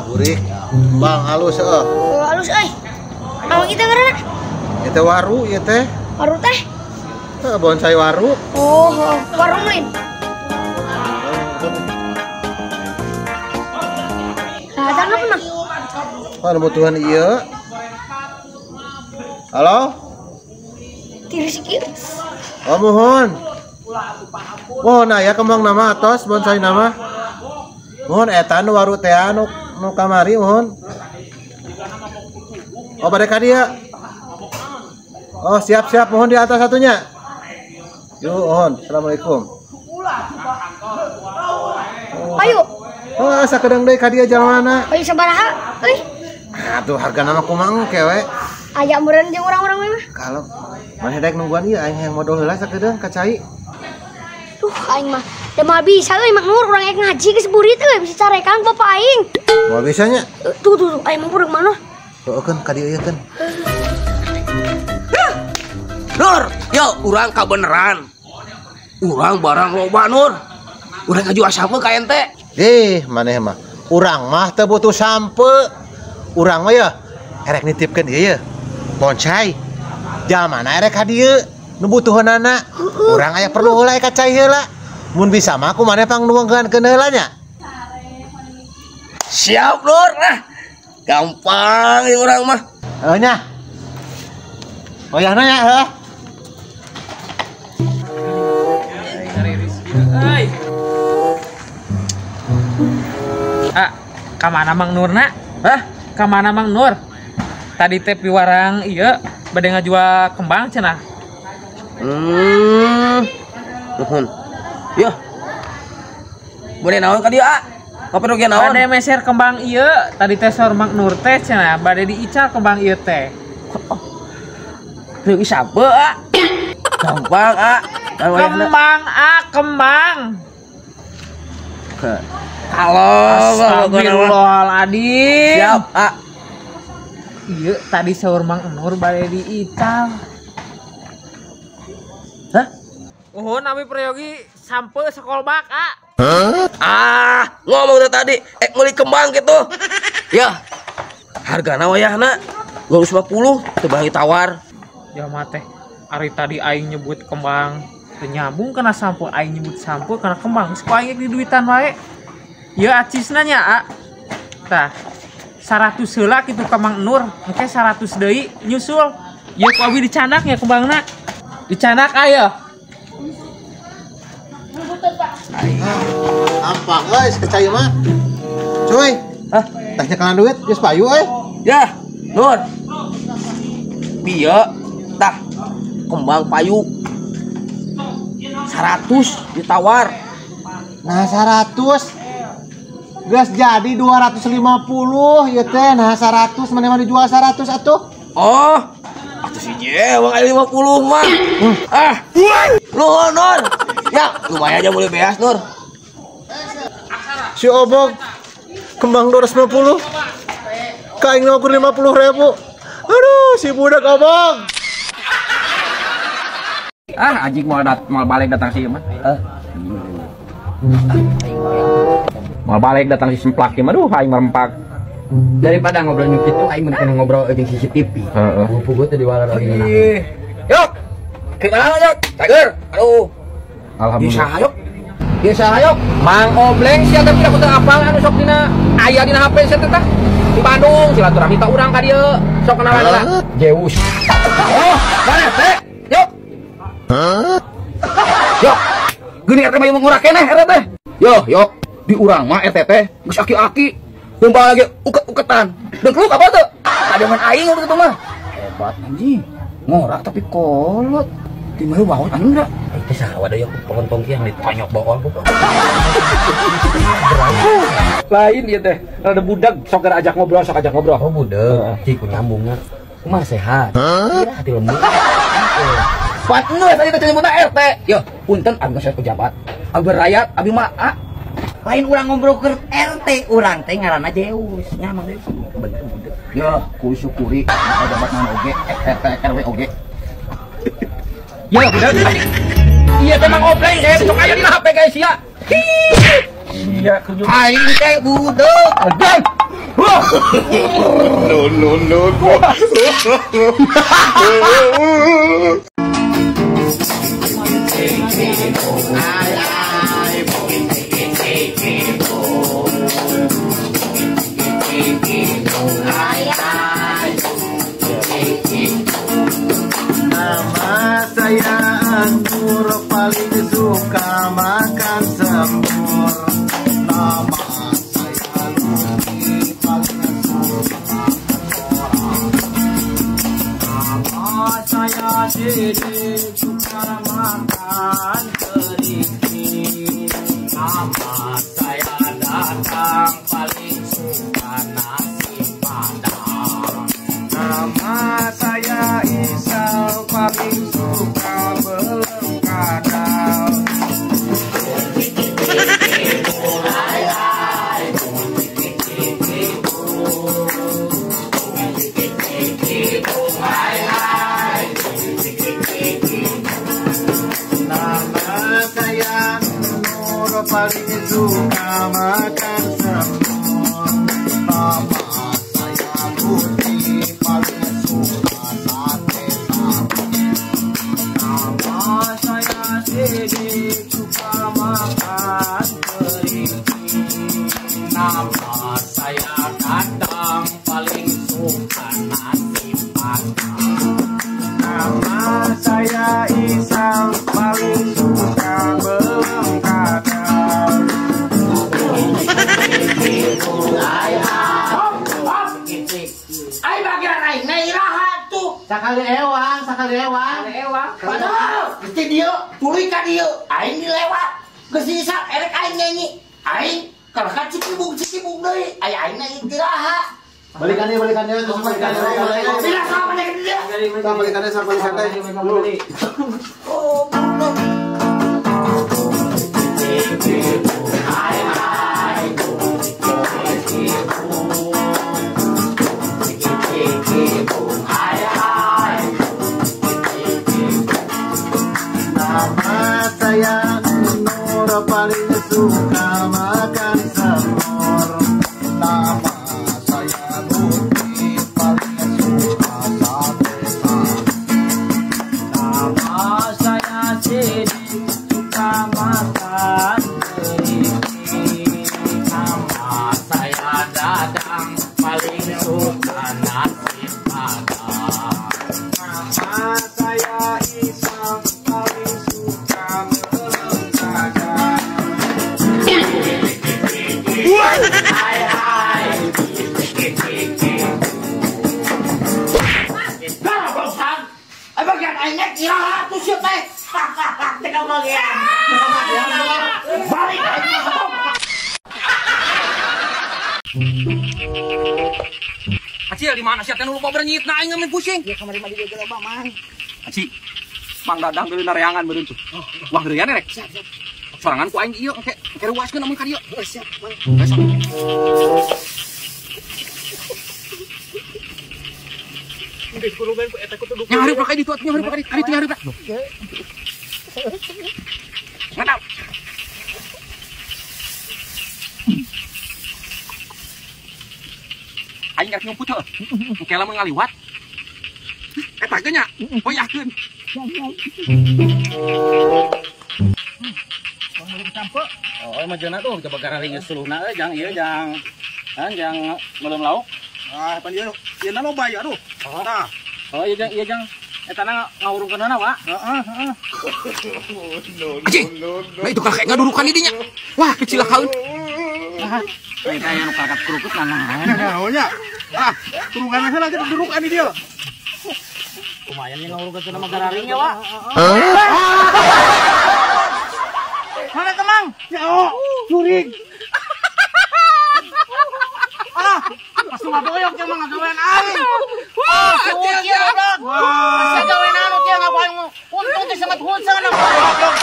Gurih. Bang halus heeh. Oh, halus euy. Naon kita ngaranna? Ieu teh waru ieu teh. Waru teh? Heuh, bonsai waru. Oh, warung lain. Nah, apa mah? Oh, butuhan ieu. Halo? Tiris ieu. Oh, mohon. Mohon aya kembang nama atos bonsai nama. Mohon eta nu waru teh nu kamari mohon. Oh, bade ka dieu. Oh, siap-siap mohon di atas satunya. Yuk, mohon. Assalamualaikum. Oh. Ayo. Oh, asa kedeung deui ka dieu jalmana. Ayo sabaraha euy. Aduh, hargana mah kumaha engke we. Aya meureun jeung urang-urang we mah. Kalem. Maneh daek nungguan ieu aing hayang modol heula sakedeung ka cai. Duh, aing mah da moal bisa euy Mang Nur, urang ek ngaji geus burit euy bisa carekan bapak aing. Moal bisa nya? Tuh tuh tuh, aing mah pureng mana? Heueuh keun ka dieu ieu keun. Nur, yo urang kabeneran. Urang barang loba Nur. Urang ngajual sampe ka ente. Ih, maneh mah. Urang mah teu butuh sampe. Urang mah ya erek nitipkeun ieu ye. Bonsai. Jalmana erek ka dieu nu butuheunana. Urang aya perlu heula ka cai heula. Mun bisa mah ku maneh pangnuangkeun heula nya. Siap Nur. Ah, gampang ieu urang mah. Heuh nya. Oyahna nya heuh. Ah, ka mana Mang Nurna? Hah? Ka mana Mang Nur? Tadi teh piwarang ieu bade ngajual kembang cenah. Nuhun. Yo. Bade naon ka dieu, ah? Kaperogian naon? Bade meser kembang ieu, tadi teh saur Mang Nur teh cenah bade diical kembang ieu teh. Teu sape, ah. Gampang, ah. Kembang, ah, kembang. Kalau astagfirullahaladzim. Siap, ah. Iya, tadi saur Mang Nur bade diical. Hah? Oh, nami prayogi sampe sekolbak, ah. Huh? Ah, ngomong dari tadi, meuli kembang gitu. Ya. Hargana wayahna 250 teu bagi tawar. Ya mah teh, ari tadi aing nyebut kembang teu nyambung kana sampe, aing nyebut sampe kana kembang. Geus ku aing di duitan wae. Ya acisna nya, ah. Tah, 100 heula kitu ka Mang Nur, engke 100 deui nyusul. Ieu ku abi dicandak nya kembangna. Dicandak aya. Gampang guys, ka cai mah. Cuy, hah? Tah nyekelan duit geus payu euy. Ya, Nur. Bieu tah kembang payu 100 ditawar. Nah, 100 geus jadi 250 ieu teh. Nah, 100 maneh mah dijual 100 atuh. Oh, atuh si jewang aya 50 mah. Ah, nuhun Nur. Ya, lumayan aja boleh beas Nur. Si obog kembang 250. Ka aing ukur 50.000. Aduh, si budak obog. Ah, anjing mau balik datang sih mah. Mau balik datang si semplak mah, aduh aing merempak. Daripada ngobrol nyuk itu aing mending ngobrol jeung CCTV. Heeh. Pugu teh diwalar lagi. Yok. Kumaha yok? Cager. Aduh. Alhamdulillah. Bisa yok. Bisa yok. Mang Obleng sia teh pira teu apal anu sok dina aya dina HP sia teh tah. Di Bandung silaturahmi ka urang ka dieu. Sok kenalan heula. Zeus. Oh, mana teh? Yok. Hah? Yok. Geuning RT mah ngurah keneh RT teh. Yo, yok. Di urang mah RT teh geus aki-aki. Tumpah lagi uket-uketan. Dengkluk apa tuh? Kadeungan aing waktu itu mah. Hebat anjing. Ngorak tapi kolot. Di mana wawan anu enggak? Itu saha wadah yang pelontong yang ditonyok bawang. Lain ieu teh, rada budak sok ajak ngobrol, sok ajak ngobrol. Oh budak, cik nyambungnya. Kumaha sehat? Iya, hati lembut. Pat geus tadi teh nyebutna RT. Yo, punten abi mah pejabat. Abi rakyat, abi mah Lain urang ngobrol ke RT, urang teh ngaranna Zeus. Nya Mang Zeus. Bener budak. Yo, kudu syukuri pejabat mana oge, RT RW oge. Ya, budak. Iya teh Mang Obleng kayak sok aya dina HP guys ya. Iya, Aing teh budak. Aduh. No, no, no, no. Nama saya Anur, paling suka makan semur. Nama saya Luki, paling suka makan orang. Nama saya Dede, suka makan keripik. Nama saya Dadang, paling suka nasi padang. Nama saya Isal, paling suka belum kadal. Nama saya Nur, paling suka makan semur. Nama saya Putih, paling suka sate sapi. Nama saya Dede, suka makan keripik. Nama saya Dadang, paling suka nasi padang. Nama saya Isal, paling suka belum kadal. Ai bagian aing na iraha tuh. Sakali ewang, sakali ewang. Padahal geus ti dieu, tuluy ka dieu, aing dilewat. Geus sisa erek aing nyanyi. Aing kalah ka cikibung-cikibung deui. Aya aing na iraha. Balikannya, balikannya, terus balikannya. Bila sama maneh ka dieu. Sama balikannya, sama balikannya. Oh, goblok. Nama saya Nur, paling suka makan semur. Nama saya Luki, paling suka sate sapi. Nama saya Sidi, suka makan keripik. Nama saya Dadang, paling suka nasi padang. Nama saya Isam, paling suka belum kadang. Gara bosan. Ai bagian aing na iraha tuh sia teh. Teu kabagian. Balik aing mah. Acil di mana sih teh nu loba berenyit na aing mah pusing. Ya kamari mah di dieu loba mang. Aci. Mang Dadang deui nareangan meureun tuh. Wah heureyan rek. Siap, siap. Sorangan ku aing ieu engke engke ruaskeun amun ka dieu. Heuh, siap, mang. Besok. Yang hareup ka ditu atuh, yang hareup ka ditu, yang hareup ka. Ngadap. Aing rek nyumput heuh. Engke lamun ngaliwat. Eta ge nya, hoyahkeun. Oh, emang jeuna tuh coba gararing seluhna euy jang ieu jang. Kan jang meuleum lauk. Ah, pan ieu ieu na loba ieu aduh. Tah. Oh, iya jang, iya jang. Eta na ngawurungkeunana, Pak. Heeh, heeh. Anjing. Nah itu kakek ngadurukan di dinya. Wah, kecilakaeun. Nah, eta aya nu kakak kerukut nanaon. Naon nya? Ah, turungan heula kita durukan di dieu. Lumayan yang ngawurungkeun mah gararing nya, Pak. Mana kemang? Ya, oh, jurig. Ah, pas ngadoyok teh mah ngagawean aing. Wah, Wah, acil. goblok. Wah, gawean anu teh ngapain untung teh sangat hujan. Goblok.